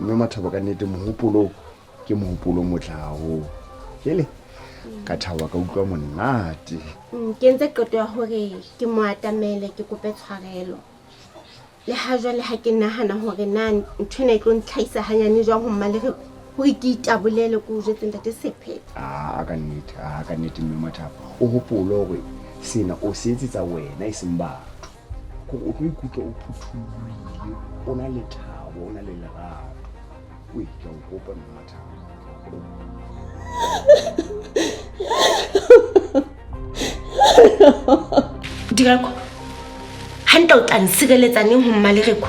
Mme Mathabo ka nnete mohopolo ke mohopolo o motle haholo. Jele ka thaba ka utlwa monate. Ke entse qeto ya hore ke mo atamele ke kope tshwarelo. Le ha jwale ha ke nahana hore na ntho ena e tlo ntlhahisa hanyane jwang ho Mmalereko hore ke itabolele ke o jwetse ntate Sephetho. Aa ka nnete, aa ka nnete mme Mathabo. O hopole hore sena o se etsetsa wena e seng batho. Kore o tlo ikutlwa o phuthulohile, o na le thabo, o na le lerato. Oe, ke a o kopa mme Mathabo, ke a o kopa. Direko, hantle o tla nsireletsa neng ho Mmalereko?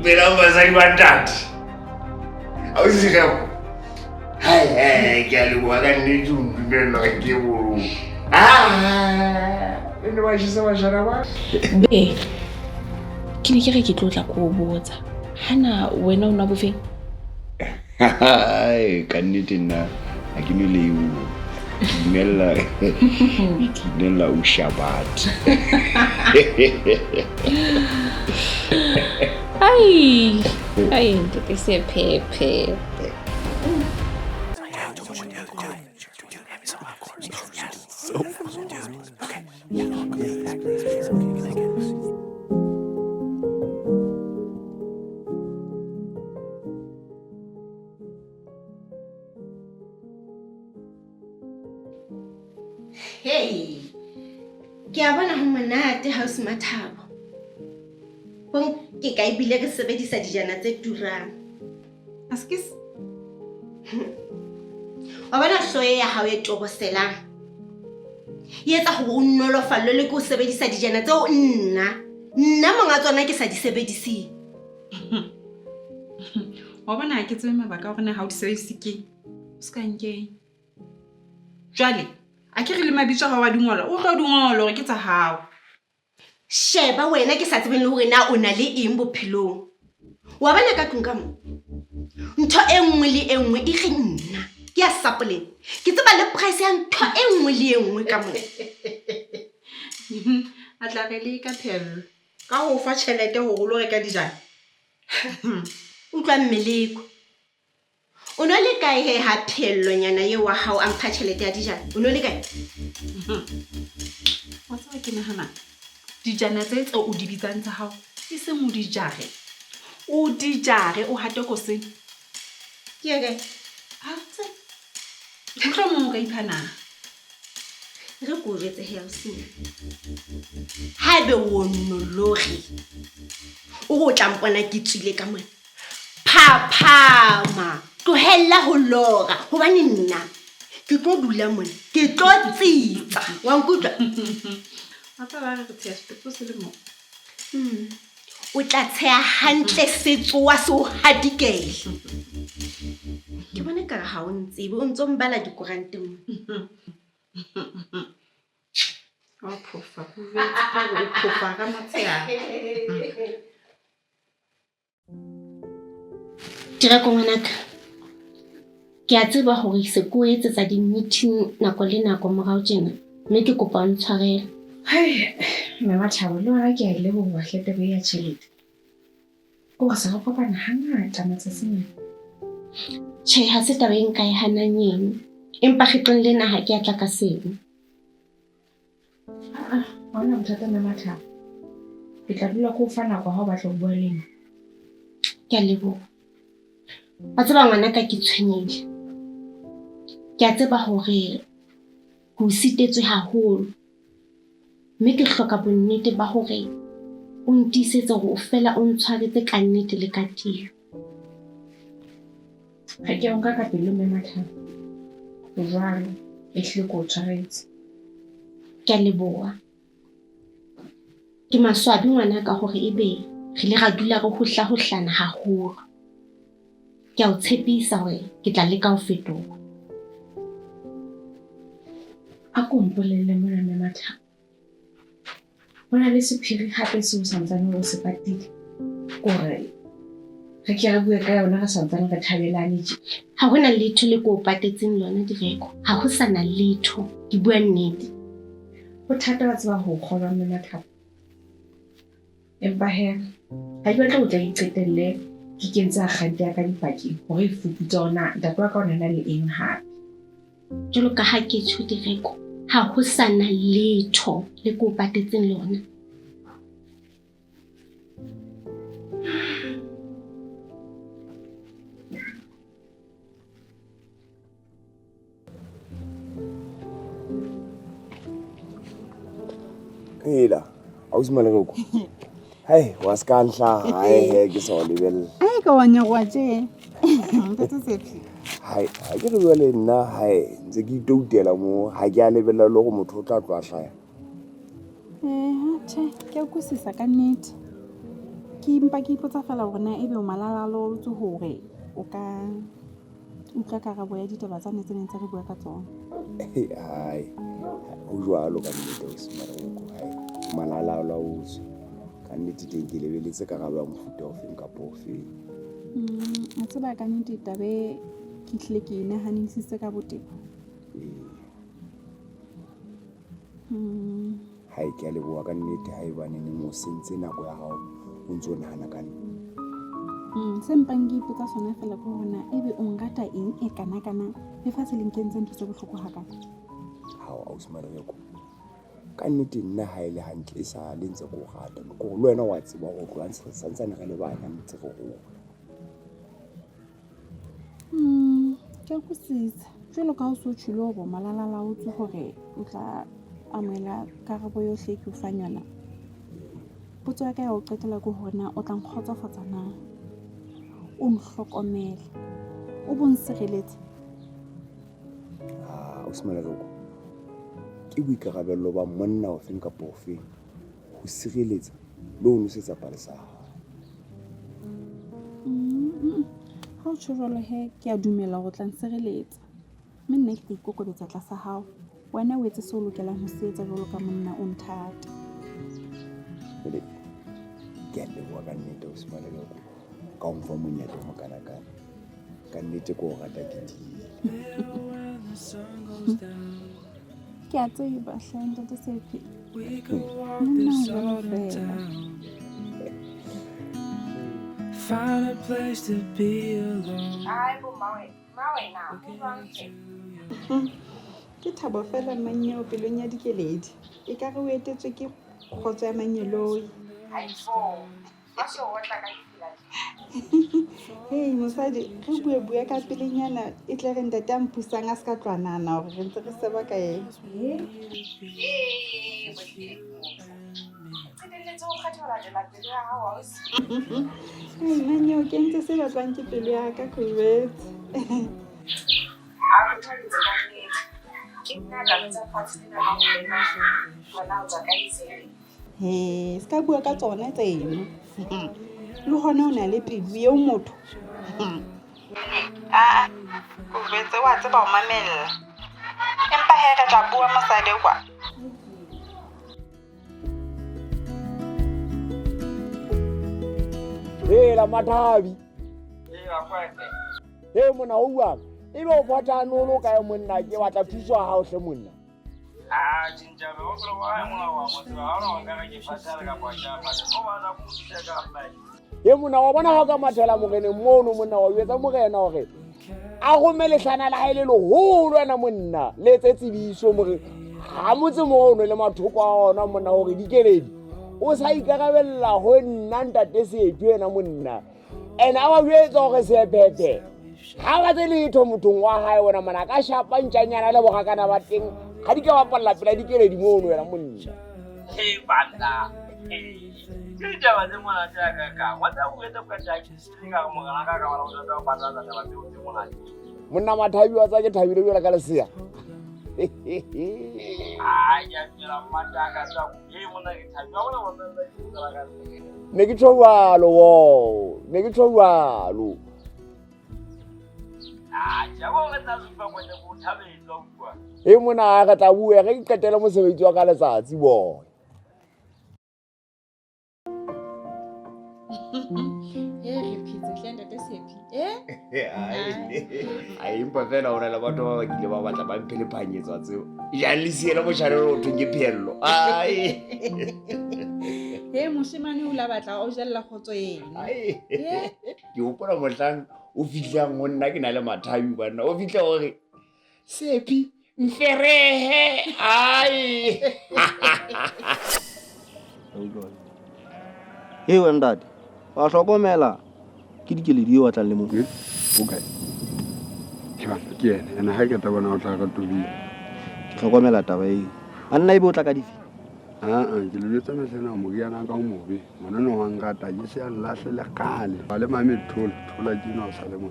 Dumelang basadi ba ntate. Ausi Rebo. Hai hai ke a leboha ka nnete o ntumella hore ke bolo. Ah, le ne ba jesa bashana ba. Be, ke ne ke re ke tlo tla ko o botsa. Hana wena o nwa bofeng? Hai, ka nnete nna ha ke nwe leo. Ke inella ke inella o shabat. Ai, ai, ntate Sephephe. Hey, ke a bona ho monate ha o se Mathabo. Bong ke ka ebile re sebedisa dijana tse turang. Askis. Wa bona hloe ya hao e toboselang. E etsa hore o nolofallwe le ke ho sebedisa dijana tseo nna nna monga tsona ke sa di sebediseng. Wa bona ha ke tsebe mabaka a hore na ha o di sebedise ke o se ka nkenya. Jwale a ke re le mabitso a hao a di ngola o tlo di ngola hore ke tsa hao. Sheba wena ke sa tsebeng le hore na o na le eng bophelong. Wa bona ka tlung ka mo. Ntho e nngwe le e nngwe e re nna. Ke ya sapoleng. Ke tseba le price ya ntho e nngwe le e nngwe ka mo. A tla re le ka phello. Ka ho fa tjhelete hore o lo reka dijana. Utlwa mmeleko. O no le kae he ha phellonyana eo wa hao a mpha tjhelete ya dijana? O no le kae? Wa tseba ke nahana dijana tse tseo o di bitsang tsa hao e seng o di jare. O di jare o hate koseng. Ke ye kae? Ha tse. Mohlomong o ka ipha naha. Re ko jwetse he ausinyana. Haebe o nolore o re o tla mpona ke tswile ka mona. Phaphama, tlohella ho lora hobane nna ke tlo dula mona, ke tlo tsitsa. Wa nkutlwa? Wa tseba ba re re tsheha setopo se le moo. O tla tsheha hantle se tsoa se o hadikele. Ke bona ekare ha o ntsebe, o ntso mbala dikoranteng mona. Wa phofa, ke o jwetse hore o phofa ka motshehare. Tireko ngwanaka, ke a tseba hore se ko etsetsa di-meeting nako le nako morao tjena, mme ke kopa o ntshwarele. Hai, Mme Mathabo, le wena ke a e leboha hle taba e ya tjhelete. Ke hore se re kopana hangata matsatsing ana. Tjhe, ha se taba e nka e hanang eno. Empa kgetlong lena ha ke a tla ka seno. Aa, ha hona bothata Mme Mathabo. Ke tla dula ke o fa nako ha o batla ho bua le nna. Ke a leboha. Wa tseba ngwanaka ke tshwenyehile. Ke a tseba hore ke o sitetswe haholo. Mme ke hloka bonnete ba hore o ntiisetse hore o fela o ntshwaretse ka nnete le ka tiyo. Ha ke a o nka ka pelo Mme Mathabo. O jwalo, ehlile ke o tshwaretse. Ke a leboha. Ke maswabi ngwanaka hore ebe re ile ra dula re hohlahohlana haholo. Ke a o tshepisa hore ke tla leka ho fetoha. A ko mpolelle mona Mme Mathabo. Ho na le sephiri hape seo santsane o se patile. Kore re ke re bue ka yona re santsane re thabelane tje. Ha hona letho le ko o patetseng lona Direko. Ha ho sa na letho. Ke bua nnete. Ho thata wa tseba ho kgolwa mme Mathabo. Empa he, ha ke batle ho tla ke qetelle ke kentse akgante ya ka dipakeng hore e fuputse hore na ntate wa ka o na le eng hape. Jwalo ka ha ke tjho Direko, ha ho sa na letho le ko o patetseng lona. Hela, ausi Malereko. Hai, wa ska nhlaha, hai he ke sa o lebella. Ai ka wa nyaroa tje. Ntate Tshepi. Hai, ha ke re jwale nna hai ntse ke itoutela mo, ha ke a lebella le hore motho o tla tloha hlaya. Tjhe, ke a utlwisisa ka nnete. Ke mpa ke ipotsa fela hore na ebe o malalalaotswe hore o ka utlwa karabo ya ditaba tsane tse neng tse re bua ka tsona. Hai, ho jwalo ka nnete ausi Malereko. Hai, malalalaotswe. Ka nnete teng ke lebeletse karabo ya mofuta ofeng kapa ofeng. A tseba ka nnete taba e ke hlile ke e nahanisitse ka botebo. Hai, ke a leboha ka nnete haebane neng o sentse nako ya hao o ntso nahana ka nna. Se mpang ke ipotsa sona fela ke hore na ebe o nrata eng e kana-kana lefatshe le nkentse ntho tse bohloko hakana? Hao, ausi Malereko, ka nnete nna ha e le hantle e sa le ntse ke o rata. Ke hore le wena wa tseba hore tloha ntse santsane re le bana ntse re hola. Ke a utlwisisa. Jwalo ka ha o so tjholo hore o malalalaotswe hore o tla amohela karabo yohle e ke o fang yona. Potso ya ka ya ho qetela ke hore na o tla nkgotsofatsa na? O nhlokomele, o bo nsireletse. Ausi Malereko, ke boikarabello ba monna ofeng kapa ofeng ho sireletsa le ho nosetsa palesa ya hao. Ha o tjho jwalo he, ke a dumela hore o tla nsireletsa. Mme nna ke tla ikokobetsa tlasa hao. Wena o etse seo o lokelang ho se etsa jwalo ka monna o nthata. Jwale, ke a leboha ka nnete ausi Malereko ka ho mfa monyetla o mokanakana. Ka nnete ke o rata ke tiile. Ke a tseba hle ntate Tshepi. Monna o jwalo fela. Find a place to be alone. Ai bo mawena, ho jwang hle? Ke thabo fela manyeo pelong ya dikeledi. Ekare o etetswe ke kgotso ya manyeloi. Haibo, ba so otla ka ditsela tse. Hei mosadi, re bue bue ka pelenyana e tle re ntate a mpusang a ska tloha nahana hore re ntse re seba ka ena. Ee, bo dikeledi motho. Qetelletse o kgetha ho latela pelo ya hao ausi. Hei manyeo, ke entse se batlwang ke pelo ya ka, ke o jwetse. A re thabetse ka nnete. Ke nna ka betsa fatshe lena ka ho wena, hona o tswa ka ditsebe. He, se ka bua ka tsona tseno. Le hona o na le pelo eo motho. Aa, o jwetse wa tseba ho mamella. Empa he re tla bua mosadi kwa. Hela Mathabi. He monna o buang. Ebe o phathane o lo kae monna, ke batla thuso ya hao hle monna. He monna wa bona ha o ka mathela moreneng mono monna wa jwetsa morena hore a rome lehlana la hae le leholo wena monna, le etse tsebiso more ha motse mono le mathoko a ona monna hore dikeledi o sa ikarabella ho nna ntate Setu yena monna. Ene a ba jwetsa hore sephephe ha ba tse letho mothong wa hae wena monna, ka shapa ntjanyana le borakana ba teng ha di ka bapalla pela dikeledi mono wena monna. He banna, ke ditaba tse monate ya ka ka. Wa tseba o etsa ka tjaki, ke ka re morena ka ka bona o tla patala taba tseo tse monate. Monna Mathabi wa tsa ke thabile jwalo ka lesea. Ai, ya dumela mmata ka tsa. He monna ke thabile. Wa bona wa tseba ke tsela ka ntle. Ne ke tjho jwalo wo, ne ke tjho jwalo. Ah, ja bo re tla supa kwene bo thabetse wa utlwa. He monna re tla bua re qetele mosebetsi wa ka letsatsi boy. He re phetse hle ntate Sephi. Eh? Ai empa fela ho na le batho ba bakile ba batla ba mphe lephanyetswa tseo. Jang le siele motjhanelo o thweng ke pheello. Ai. He moshemane o la batla o jella kgotso eno. Ai. Ke hopola mohlang o fihlang ho nna ke na le mathabi banna. O fihla hore Sephi mferehe. Ai. Hei wena ntate, wa hlokomela ke dikeledi eo a tlang le mo. O kae? Ke batla ke ena. Ena ha ke ta bona o tla ka tobile. Ke hlokomela taba eo. A nna ebe o tla ka dife? Aa, ke le jwetsa mehlena moriana ka o mobe. Ngwana no wa nrata ke se a nlahle le kgale. Ba le mame thola, thola ke no sa le mo.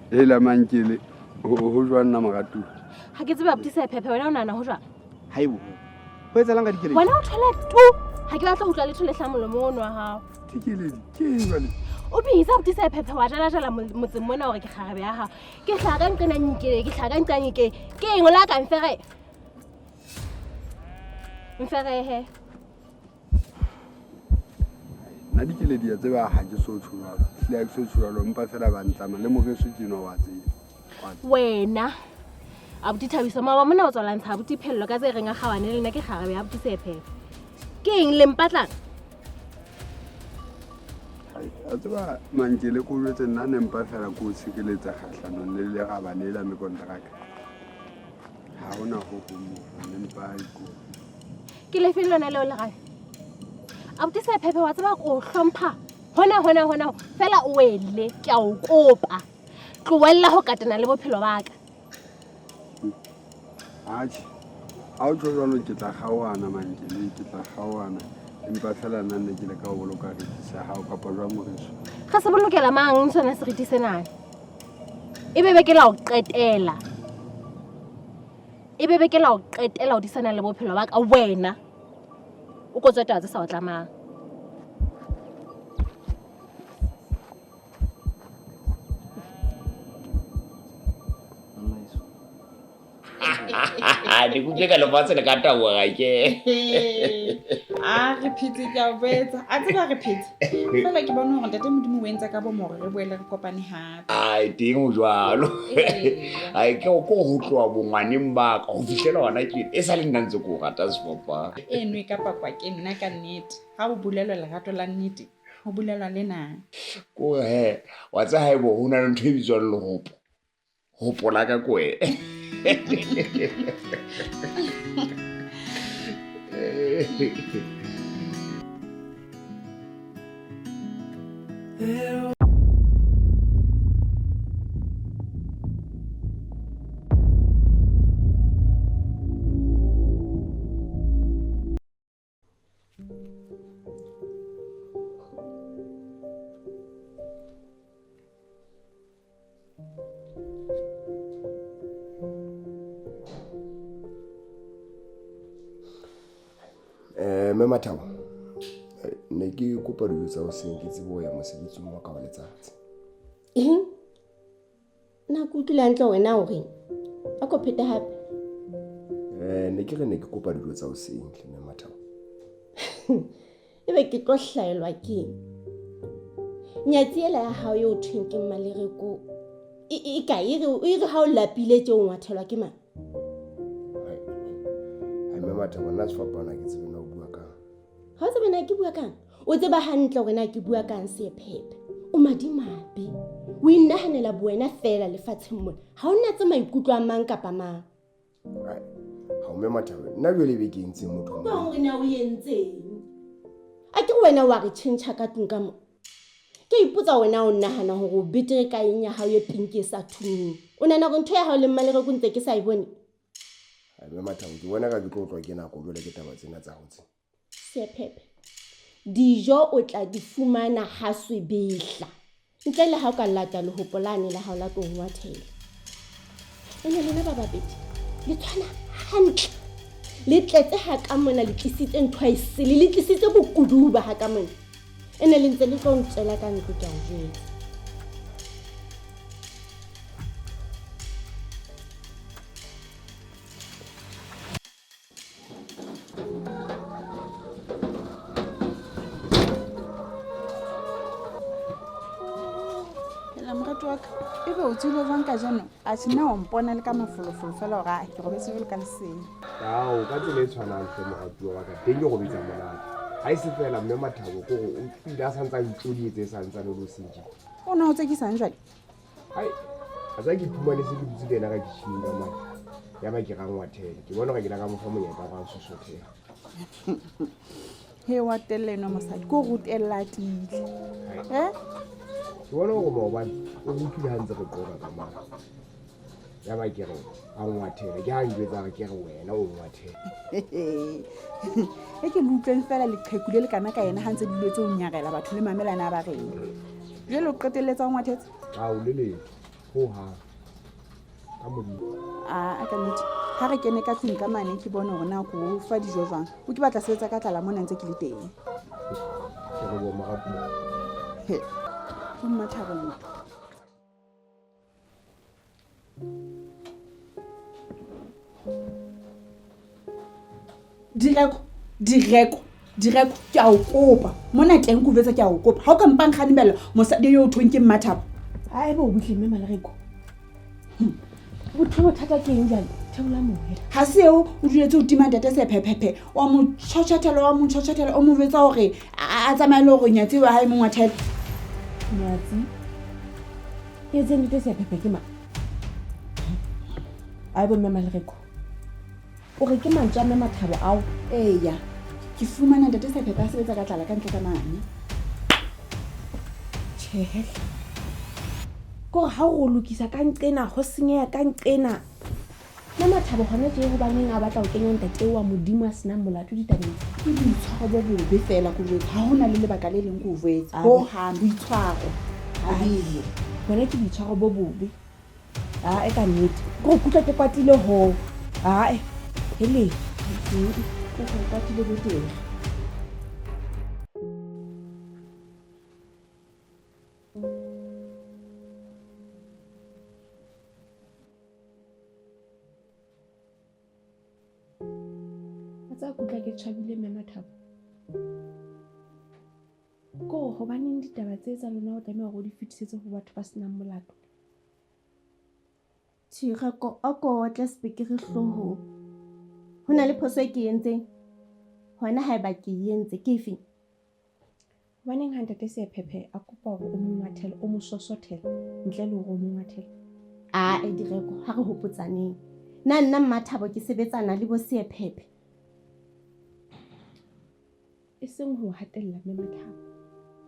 E la mankele ho jwang nna moratuwa? Ha ke tsebe abuti Sephephe wena o nahana ho jwang? Haibo. Ho etsahalang ka dikeledi? Wena o thole tu. Ha ke batla ho utlwa letho le hlahang molomong ono wa hao. Dikeledi ke eng jwale? O bitsa abuti Sephephe wa jala-jala motseng mona hore ke kgarebe ya hao. Ke hlaha ka nqena nyike, ke hlaha ka nqa nyike. Ke eng o la ka mfere? Mferehe. Nna dikeledi ya tseba ha ke so tjho jwalo. Hlile ha ke so tjho jwalo empa fela ba ntlama le moreso ke enwa wa tseba. Wena abuti Thabiso maoba mona o tswa lantsha abuti Phello ka tse reng a kgawane le nna ke kgarebe ya abuti Sephephe. Ke eng le mpatlang? A tseba mankele ko jwetse nna ne mpa fela ko tshireletsa kgahlanong le leraba le la mekontraka. Ha hona ho hong moo ne mpa iko. Ke lefeng lona leo lerabe? Abuti Sephephe wa tseba ko hlompha hona hona hona fela o wele ke a o kopa. Tlohella ho katana le bophelo ba ka. Atjhe. Ha o tjho jwalo ke tla kgaohana mankele, ke tla kgaohana. Empa fela nna ne ke leka ho boloka seriti sa hao kapa jwang moreso? Re se bolokela mang sona seriti sena? E be ke la o qetela. E be ke la o qetela ho disana le bophelo ba ka wena. O kotswe taba tse sa o tlamang. Ne kutlwe ka lefatshe le ka taboga ke. A re phetse ke a boetsa. A tseba re phetse. Fela ke bone hore ntate Modimo o entse ka bomo hore re boele re kopane hape. Ai teng o jwalo. Ai ke ko ho tloha bongwaneng ba ka ho fihlela hona ke e sa le nna ntse ke o rata sefapano. Eno e ka pakwa ke nna ka nnete. Ha o bolelwa lerato la nnete, ho bolelwa le na. Ko he, wa tseba haebo ho na le ntho e bitswang lehopo. Hopola ka koe. Mme Mathabo, ne ke kopa dijo tsa hoseng ke tsebe ho ya mosebetsing wa ka wa letsatsi. Eng? Na ke utlwile hantle wena o reng? A ko phete hape. Ne ke re ne ke kopa dijo tsa hoseng hle mme Mathabo. Ebe ke tlo hlaelwa keng? Nyatsi ela ya hao eo thweng ke Mmalereko e kae? E re ha o lapile tje o ngwathelwa ke mang? Ai mme Mathabo nna sefapano ha ke tsebe na o bua kang. Ha o tsebe na ke bua kang? O tseba hantle hore na ke bua kang Sephephe. O madimabe. O inahanela bowena feela lefatsheng mona. Ha o natse maikutlo a mang kapa mang. Ai, ha o mme Mathabo, nna jwale ebe ke entseng motho wa Ka Modimo? hore na o entseng? A ke wena wa re tjhentjha ka tlung ka mo. Ke ipotsa wena o nahana hore o betere ka eng ya hao e pinki e sa thunyeng. O nahana hore ntho ya hao le Mmalereko ntse ke sa e bone? Ai mme Mathabo, ke bona ka ke tlo otlwa ke nako jwale ke taba tsena tsa hao tse. Sephephe, dijo o tla di fumana ha swebehla. Ntle le ha o ka lata lehopo lane la hao la tlo ngwathela. Ene lona ba babedi le tshwana hantle. Le tletse ha ka mona le tlisitse ntho e sele, le tlisitse bokuduba ha ka mona. Ene le ntse le tlo ntswela ka ntlo ke a o jwetsa. Moratuwa wa ka, ebe o tswile jwang kajeno? Atjhe nna wa mpona le ka mafolofolo feela hore a ke robetse jwalo ka lesea. Ao, ka tsela e tshwanang hle moratuwa wa ka, teng ke robetsa monate. Ha e se feela mme Mathabo ke hore o tswile a santse a ntjodietse e santsane o le hoseng tjena. O ne o tsekisang jwale? Hai, a tsa ke iphumane se ke dutse le yena ka kitjhining ka mane. Ya ba ke rangwathele. Ke bona hore ke la ka mo fa monyetla wa ho sosotheha. He wa tella enwa mosadi, ke o rutella a tiile. Eh? Ke bona hore maobane o re utlwile ha ntse re qoqa ka mane. Ya ba ke re a ngwathele, ke ha njwetsa hore ke re wena o ngwathele. E ke le utlweng feela leqheku le le kana ka yena ha ntse le duletse ho nyarela batho le mamelana a ba reng. Jwale o qetelletse o ngwathetse? Ao, le letho. Ho hang. Ka Modimo. A ka nnete. Ha re kene ka tlung ka mane ke bone hore na ko o fa dijo jwang. O ke batla sebetsa ka tlala mona ntse ke le teng. Ke re bo moratuwa. He. O Mmathabo motho. Direko, Direko, Direko, ke a o kopa. Mona teng ke o jwetsa ke a o kopa. Ha o ka mpa nkganimela mosadi eo o thweng ke Mmathabo. Haeba o butle mme Malereko. Botho bothata ke eng jwale? Theola moya. Ha se eo o duletse ho tima ntate sephephepe. Wa mo tjhotjhethela, wa mo tjhotjhethela, o mo jwetsa hore a tsamaye le hore nyatsi wa hae mo ngwathele. Nyatsi? Nyatsi ya ntate sephephe ke mang? Haebo mme Malereko. O re ke mantswe a mme Mathabo ao? Eya. Ke fumana ntate Sephephe a sebetsa ka tlala ka ntle ka mane. Tjhehe hle. Ke hore ha o lokisa ka nqena, ho senyeha ka nqena. Mme Mathabo hona tje hobaneng a batla ho kenya ntate wa Modimo a senang molato ditabeng? Ke boitshwaro bo bobe feela ke o jwetsa. Ha hona le lebaka le leng ke o jwetsa. Ho hang boitshwaro. Ae, bona ke boitshwaro bo bobe. Ae ka nnete. Ke go kutlwa ke kwatile hoo. Ae, hele. Ke go kwatile betere. A tsa kutlwa ke tshwabile mme Mathabo. Ke hore hobaneng ditaba tse tsa lona o tlameha hore o di fetisetse ho batho ba senang molato? Thireko, a ko otle sepekere hloohong. Ho na le phoso e ke e entseng? Hona haeba ke e entse, ke efe? Hobaneng ha ntate Sephephe a kopa hore o mo ngwathele, o mo sosothele ntle le hore o mo ngwathele? Ae, Direko, ha re hopotsaneng. Na nna Mmathabo ke sebetsana le bo Sephephe? E seng ho hatella mme Mathabo.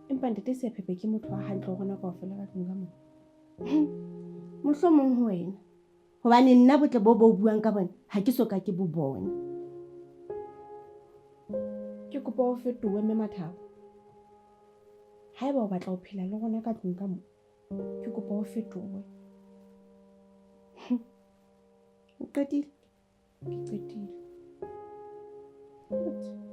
Empa ntate Sephephe ke motho wa hantle ho rona kaofela ka tlung ka mona. Mohlomong ho wena. Hobane nna botle bo bo buang ka bona ha ke so ka ke bo bona. Ke kopa o fetohe mme Mathabo. Haeba o batla ho phela le rona ka tlung ka mo, ke kopa o fetohe. O qetile? Ke qetile. Good.